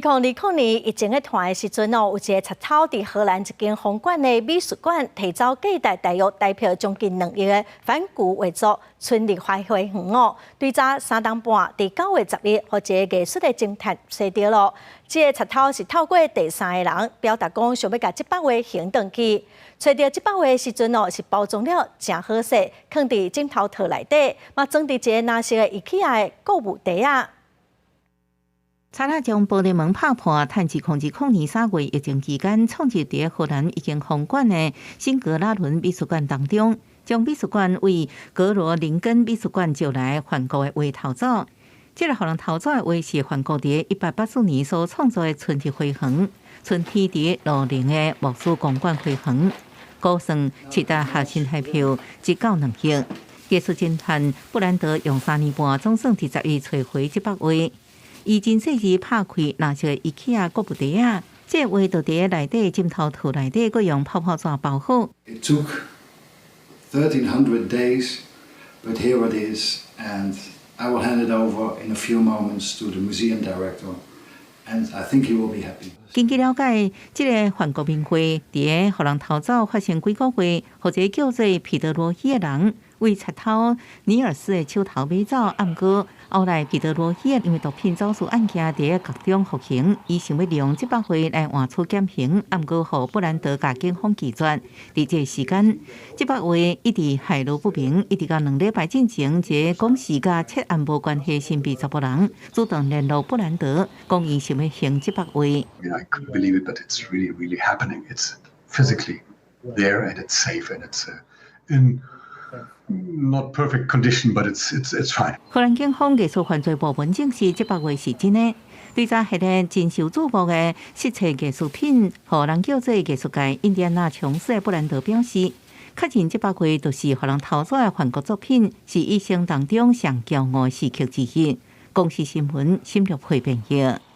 2020年疫情咧湠的時陣哦，有一個賊偷佇荷蘭一間皇冠的美術館提走價值大約台幣將近2億的梵谷畫作《春日花花園》哦，對早3冬半，佇9月11，予一个藝術的偵探揣著囉。這个賊偷是透過第三个人表達講，想欲共這幅畫還轉去。揣著這幅畫的時陣哦，是包裝了誠好勢，囥佇枕頭套內底，嘛裝佇一个藍色的 IKEA 的購物袋仔。賊仔將玻璃門拍破，趁2020年3月疫情期間，闖入佇荷蘭一間皇冠的新格拉倫美術館當中，將美術館為格羅寧根美術館借來梵谷的畫偷走。這个予人偷走的畫是梵谷佇1884年所創作的春日花園，春天佇羅寧的莫斯公館花園，估算市值合新台幣1到2億。藝術偵探布蘭德用3年半，總算佇10月揣回這幅畫。伊真細緻拍開藍色 IKEA 購物袋仔，這畫就佇內底枕頭套內底，閣用泡泡紙包好。 It took 1300 days, but here it is, and I will hand it over in a few moments to the museum director, and I think he will be happy. 根據了解，這个梵谷名畫佇予人偷走發生幾個月，予一个叫做彼得羅希的人為賊偷尼爾斯的手頭買走。毋過後來彼得羅希因為毒品走私案件佇獄中服刑，伊想欲利用這幅畫來換取減刑，毋過予布蘭德共警方拒絕。佇這个時間，這幅畫一直下落不明，一直到2禮拜進前，一个講是佮竊案無關係神秘查埔人主動聯絡布蘭德，講伊想欲還這幅畫。 I couldn't believe it, but it's really, really happening. It's physically there and it's safe and it's in not perfect condition, but it's fine. 荷蘭警方藝術犯罪部門證實，這幅畫是真的。對早彼个真受矚目的失竊藝術品，予人叫做藝術界印第安納瓊斯的布蘭德表示，確認這幅畫就是予人偷走的梵谷作品，是一生當中上驕傲的時刻之一。公視新聞，沈玉慧編譯。